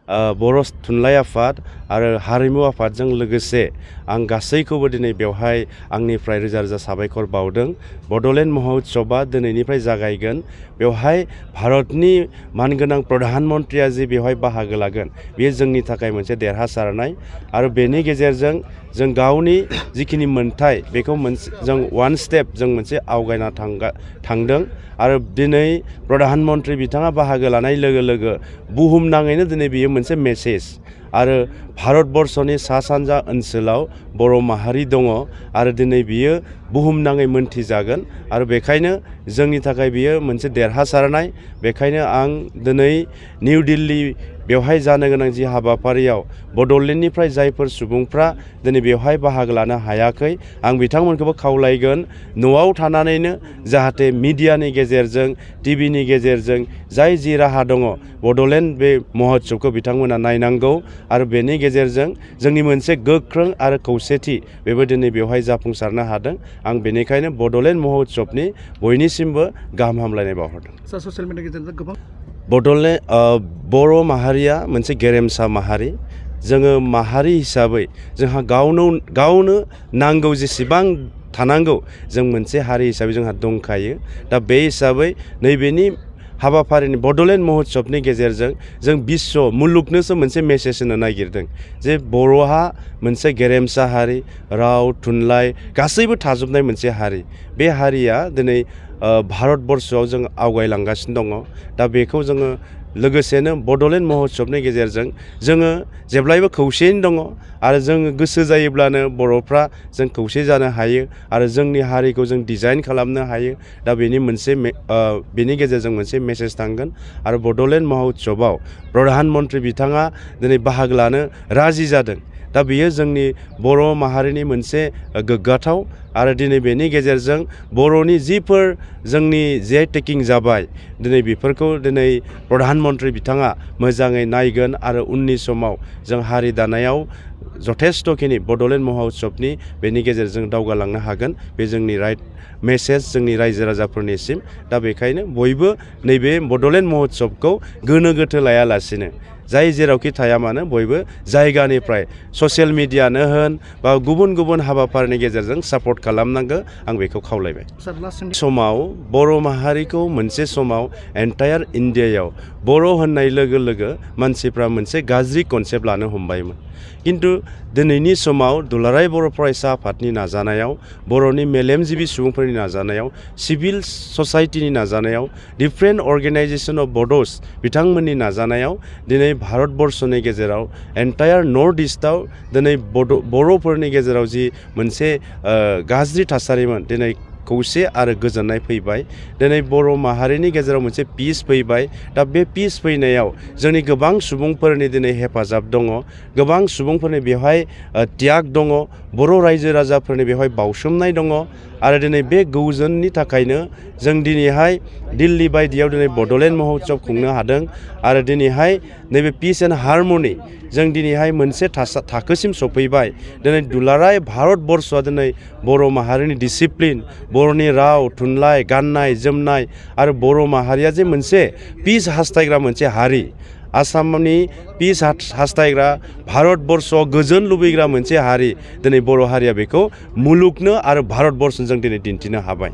बर' थुनलाइ आफाद आरो हारिमु आफादजों लोगोसे आं गासैखौबो दिनै बेवहाय आंनिफ्राय रोजा रोजा साबायखर बावदों। बड'लेण्ड महोत्सबआ दिनैनिफ्राय जागायगोन। बेवहाय भारतनि मानगोनां प्रधान मन्त्रिया जि बेवहाय बाहागो लागोन, बेयो जोंनि थाखाय मोनसे देरहासारनाय आरो बेनि गेजेरजों जों गावनि जिखिनि मोन्थाय बेखौ जों वान स्टेप जों मोनसे आवगायना थांदों आरो दिनै प्रधान मन्त्रि बिथाङा बाहागो लानाय लोगो लोगो बुहुमनाङैनो दिनै बियो मोनसे मेसेज आरो भारतबर्षनि सा सानजा ओनसोलाव बर' माहारि दङ आरो दिनै बियो बुहुमनाङै मोनथिजागोन आरो बेखायनो जोंनि थाखाय बियो मोनसे देरहासारनाय। बेखायनो आं दिनै निउ दिल्ली बेवहाय जानो गोनां जि हाबाफारियाव बड'लेण्डनिफ्राय जायफोर सुबुंफ्रा दिनै बेवहाय बाहागो लानो हायाखै, आं बिथांमोनखौबो खावलायगोन न'आव थानानैनो जाहाथे मिडियानि गेजेरजों टिभिनि गेजेरजों जाय जि राहा दङ बड'लेण्ड बे महोत्सबखौ बिथांमोना नायनांगौ आरो बेनि गेजेरजों जोंनि मोनसे गोख्रों आरो खौसेथि बेबो दिनै बेवहाय जाफुंसारनो हादों। आं बेनिखायनो बड'लेण्ड महोत्सबनि बयनिसिमबो गाहाम हामलायनाय बावहरदों। ससियेल मिडियानि गेजेरजों गोबां बर' माहारिया मोनसे गेरेमसा माहारि। जोङो माहारि हिसाबै जोंहा गावनो नांगौ जेसेबां थानांगौ जों मोनसे हारि हिसाबै जोंहा दंखायो। दा बे हिसाबै नैबेनि हाबाफारिनि बड'लेण्ड महोत्सबनि गेजेरजों जों मुलुगनोसो मोनसे मेसेज होनो नागिरदों जे बर'हा मोनसे गेरेमसा हारि, राव थुनलाइ गासैबो थाजोबनाय मोनसे हारि। बे हारिया दिनै भारतबर्षआव जों आवगायलांगासिनो दङ। दा बेखौ जोङो लोगोसेनो बड'लेण्ड महोत्सबनि गेजेरजों जोङो जेब्लायबो खौसेयैनो दङ आरो जोङो गोसो जायोब्लानो बर'फ्रा जों खौसे जानो हायो आरो जोंनि हारिखौ जों डिजाइन खालामनो हायो। दा बेनि गेजेरजों मोनसे मेसेज थांगोन आरो बड'लेण्ड महोत्सबआव प्रधान मन्त्रि बिथाङा दिनै बाहागो लानो राजि जादों। दा बेयो जोंनि बर' माहारिनि मोनसे गोग्गाथाव आरो दिनै बेनि गेजेरजों बर'नि जिफोर जोंनि जे टेकिं जाबाय दिनै बेफोरखौ दिनै प्रधान मन्त्रि बिथाङा मोजाङै नायगोन आरो उननि समाव जों हारि दानायाव जथेस्थ'खिनि बड'लेण्ड महोत्सबनि बेनि गेजेरजों दावगालांनो हागोन। बे जोंनि राइट मेसेज जोंनि रायजो राजाफोरनिसिम। दा बेखायनो बयबो नैबे बड'लेण्ड महोत्सबखौ गोनो गोथो लायालासिनो जाय जेरावखि थाया मानो बयबो जायगानिफ्राय ससियेल मिडियानो होन बा गुबुन गुबुन हाबाफारिनि गेजेरजों सापर्ट खालामनांगौ, आं बेखौ खावलायबाय। समाव बर' माहारिखौ मोनसे समाव एन्टायार इन्डियायाव बर' होननाय लोगो लोगो मानसिफ्रा मोनसे गाज्रि कनसेप्ट लानो हमबायमोन। किन्तु दिनैनि समाव दुलाराय बर' फरायसा आफादनि नाजानायाव, बर'नि मेलेमजिबि सुबुंफोरनि नाजानायाव, सिभिल ससाइटिनि नाजानायाव, डिफरेन्ट अर्गेनाइजेसन अफ बड'स बिथांमोननि नाजानायाव दिनै भारतबर्षनि गेजेराव एन्टायार नर्थ इस्टआव दिनै बर'फोरनि गेजेराव जि मोनसे गाज्रि थासारिमोन दिनै खौसे आरो गोजोननाय फैबाय। दिनै बर' माहारिनि गेजेराव मोनसे पिस फैबाय। दा बे पिस फैनायाव जोंनि गोबां सुबुंफोरनि दिनै हेफाजाब दङ, गोबां सुबुंफोरनि बेवहाय त्याग दङ, बर' रायजो राजाफोरनि बेवहाय बावसोमनाय दङ आरो दिनै बे गौजोननि थाखायनो जों दिनैहाय दिल्ली बायदियाव दिनै बड'लेण्ड महोत्सब खुंनो हादों आरो दिनैहाय नैबे पिस एन्ड हारमनि जों दिनैहाय मोनसे थाखोसिम सफैबाय। दिनै दुलाराय भारतबर्षआ दिनै बर' माहारिनि डिसिप्लिन, बर'नि राव थुनलाइ, गाननाय जोमनाय आरो बर' माहारिया जे मोनसे पिस हास्थायग्रा मोनसे हारि, आसामनि पिस हास्थायग्रा, भारतबर्षआव गोजोन लुबैग्रा मोनसे हारि, दिनै बर' हारिया बेखौ मुलुगनो आरो भारतबर्षजों दिनै दिन्थिनो हाबाय।